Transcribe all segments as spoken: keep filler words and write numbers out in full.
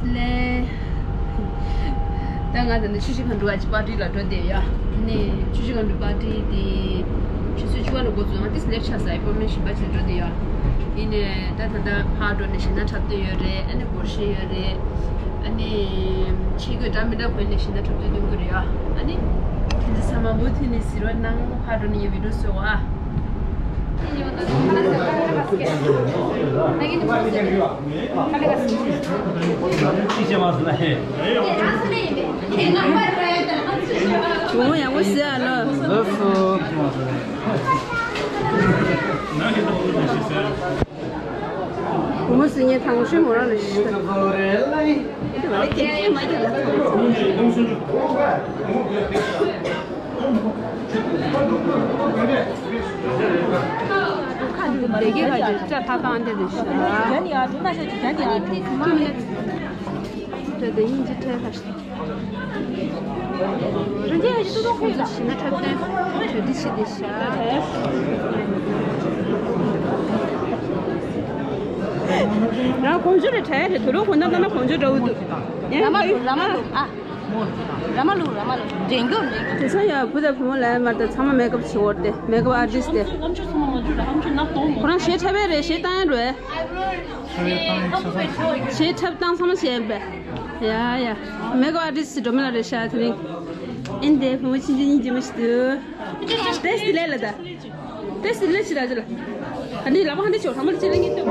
ལས། ད་ང་ད་ནི་ཆུ་བཞི་སྒང་དྲུག་ག་ཅིག་པར་ཊི་ལ་འགྲོ་བསྡད་ཡོད། ནི་ཆུ་བཞི་སྒང་དྲུག་པར་ཊི་དེ་ཆུ་ཚོད་བཅུ་པ་ལ་འགོ་བཙུགས། ང་ཏིས་ལེཊ་ཆགས་སོང་། ཨེ་པོ་མེན་ཤིག་པ་ཅིག་འགྲོ་བསྡད་ཡོད། ཡིན་ནས་ད་ད་ལྟ་ཕར་འགྲོ་ནས་གཞས་སྣ་འཁྲབ་སྟོན་ཡོད་རེད། ཨ་ནི་སྒོར་གཞས་ཡོད་རེད། ཨ་ནི་ཆས་གོས་འདྲ་མི་འདྲ་གོན་ནས་གཞས་སྣ་འཁྲབ་སྟོན་སྟོན་གྱི་རེད་ཡ། ཨ་ནི་ཁྱེད་ཚོ་ཚང་མ་མུ་མཐུད་ནས་གཟིགས་རོགས་གནང་། ཕར་འགྲོ་ནས་ངའི་བི་ཌིའོ་བཟོ་བ། བུ་མོ་ཡག་པོ་བཟོས་ཨ་ནི། བཟོས་སོང་། བུ་མོ་ཟེར་མཁན་དང་ཤོས་མོ་རང་ལ་ཤི་ད། ཁ་ཐུག་ལས་ཀའི་ཁ་ཅིག་ལྕགས་ཐག་བཏང་དེ་རེད་ཤག་དེ་དེ་ཡིན་གྱི་ཁྲལ་ཁ་ཤས། ཁོང་ཚོ་གཞས་སྣ་འཁྲབ་སྟོན་གྲ་སྒྲིག་བྱེད་བསྡད་ཤག་རང་གོང་ཆུ་རེ་གྲས་རེ་དུ་ལོ་གོ་ན་ད་ན་གོང་ཆུ་འདྲ་བོ་འདུག་ར་མ་ལུག་ར་མ་ལུག་ཨ། ར་མ་ལུག་ར་མ་ལུག་འདྲེན་རྒྱུ་འདྲེན་རྒྱུ། དེང་སང་ཡང་བུ་དང་བུ་མོ་ལ་མར་དང་ཚང་མ་མེག་ཨབ་བྱེད་འོར་ཏེ་མེག་ཨབ་ཨར་ཊིསི་ཏེ། ཁོ་རང་གཞས་འཁྲབ་པས་རེད། གཞས་བཏང་ཡ་རེད། གཞས་འཁྲབ་བཏང་ཚང་མ་བྱས་པས། ཡ་ཡ། མེག་ཨབ་ཨར་ཊིསི་སྒྲོལ་མ་ལགས་རེད་ཤག་དེ་རིང་། ཨིན་དེ་བུ་མོ་ཆུང་ཆུང་གཉིས་ཀྱི་མི་ཞིག་འདུག་དེ་སི་ལེ་ལ་ད། དེ་སི་ལེ་ཆི་ད་ཅི་ལ། ཨ་ནི་ལ་མ་ཧ་འདི་ཆོ་ཧ་མ་ལ་ཅི་ལ་ངེ་ཏོ།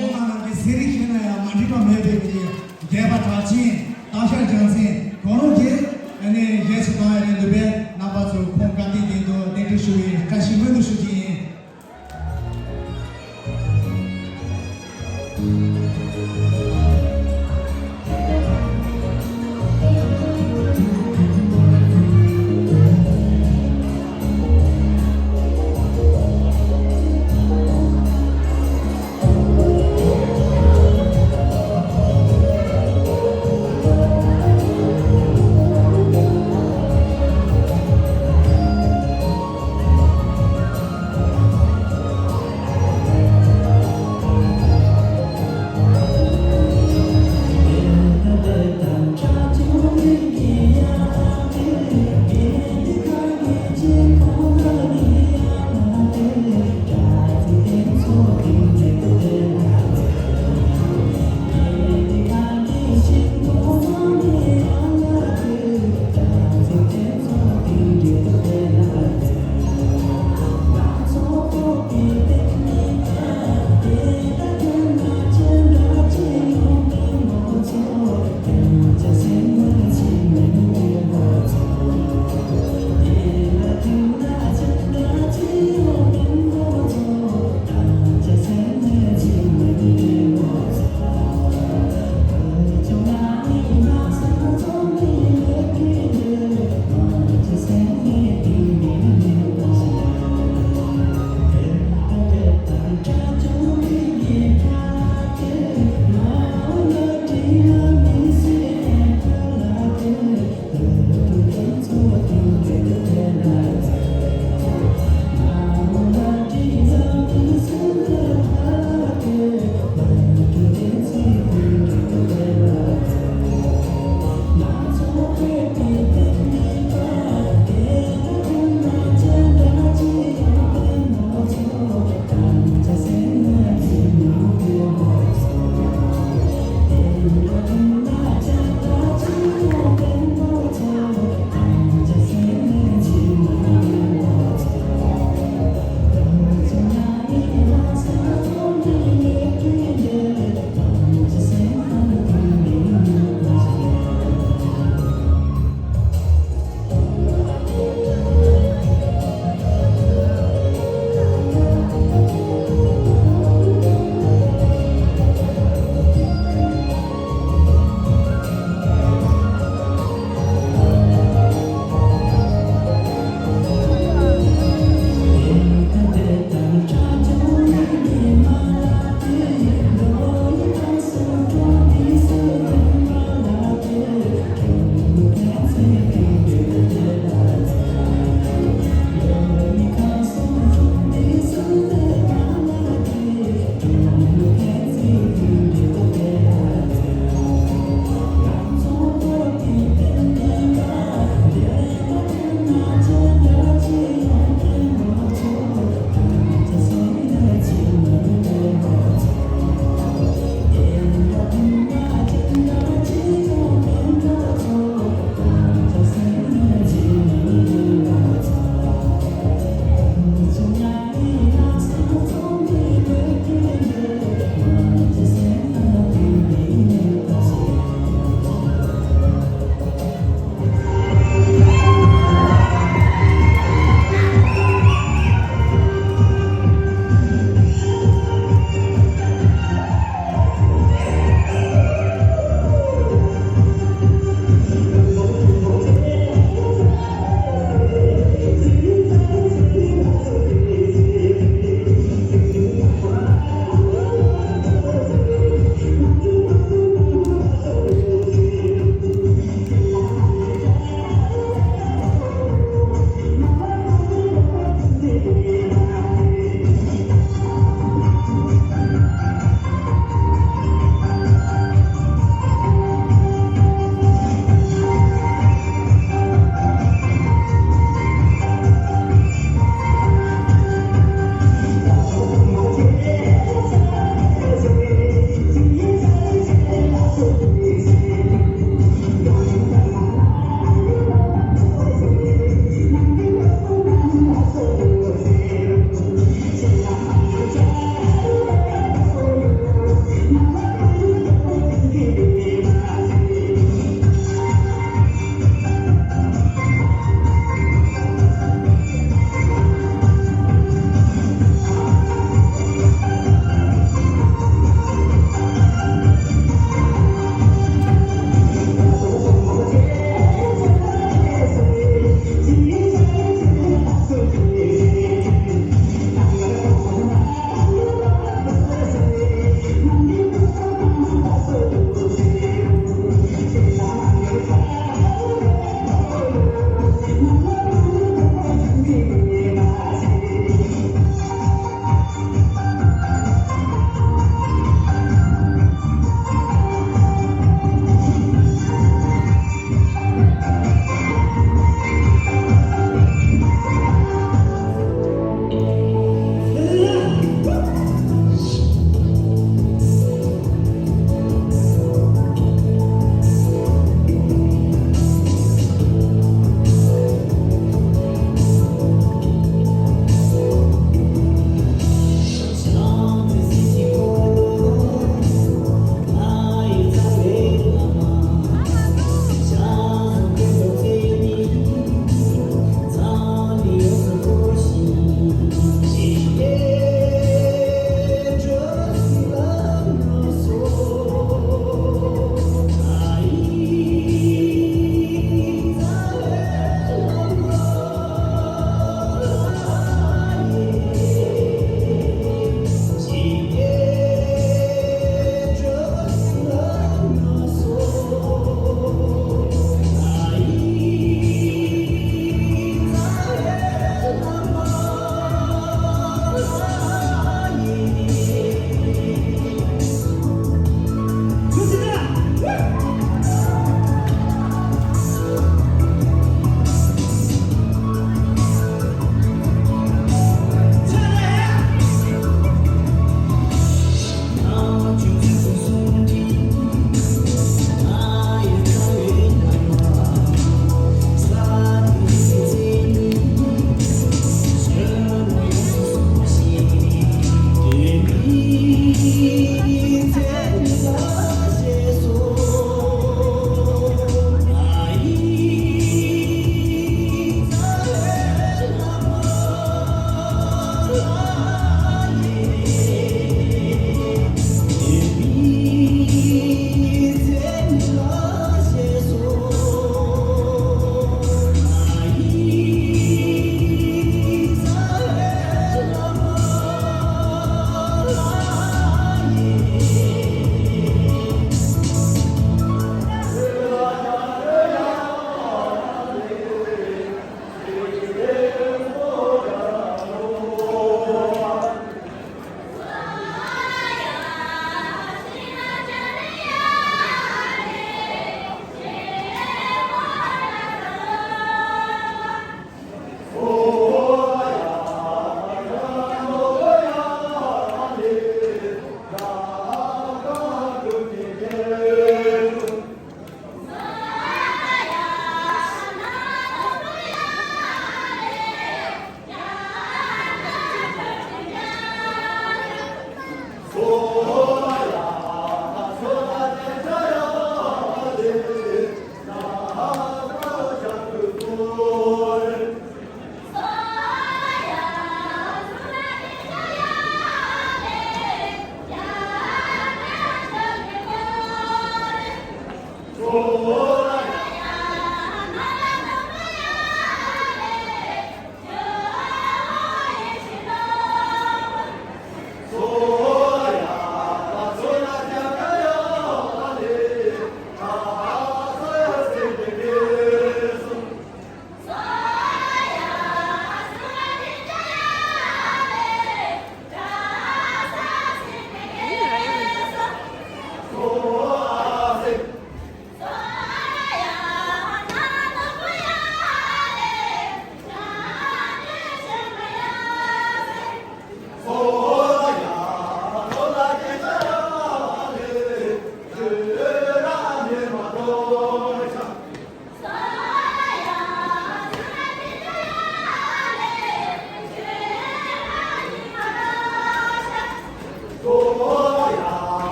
ཁོང་རྣམས་ཀྱི་ཟས་རིགས་ཤིག་ན་ཡང་མ་འགྲིག་པ་མེད་པའི་གི་རྒྱས་པ་གྲགས་ཅན་སྟག་ཤར་རྒྱལ་མཚན་གང་རུང་གིས་ཨ་ནི་གཞས་སུ་བཏང་ཡ་རེད་འདུག་པས། རྣམ་པ་ཚོས་ཁོང་བཀའ་དྲིན་དེ་ཚོ་གདན་འདྲེན་ཞུ་བའི་བཀྲ་ཤིས་སྨོན་འདུན་ཞུ་རྒྱུ་ཡིན།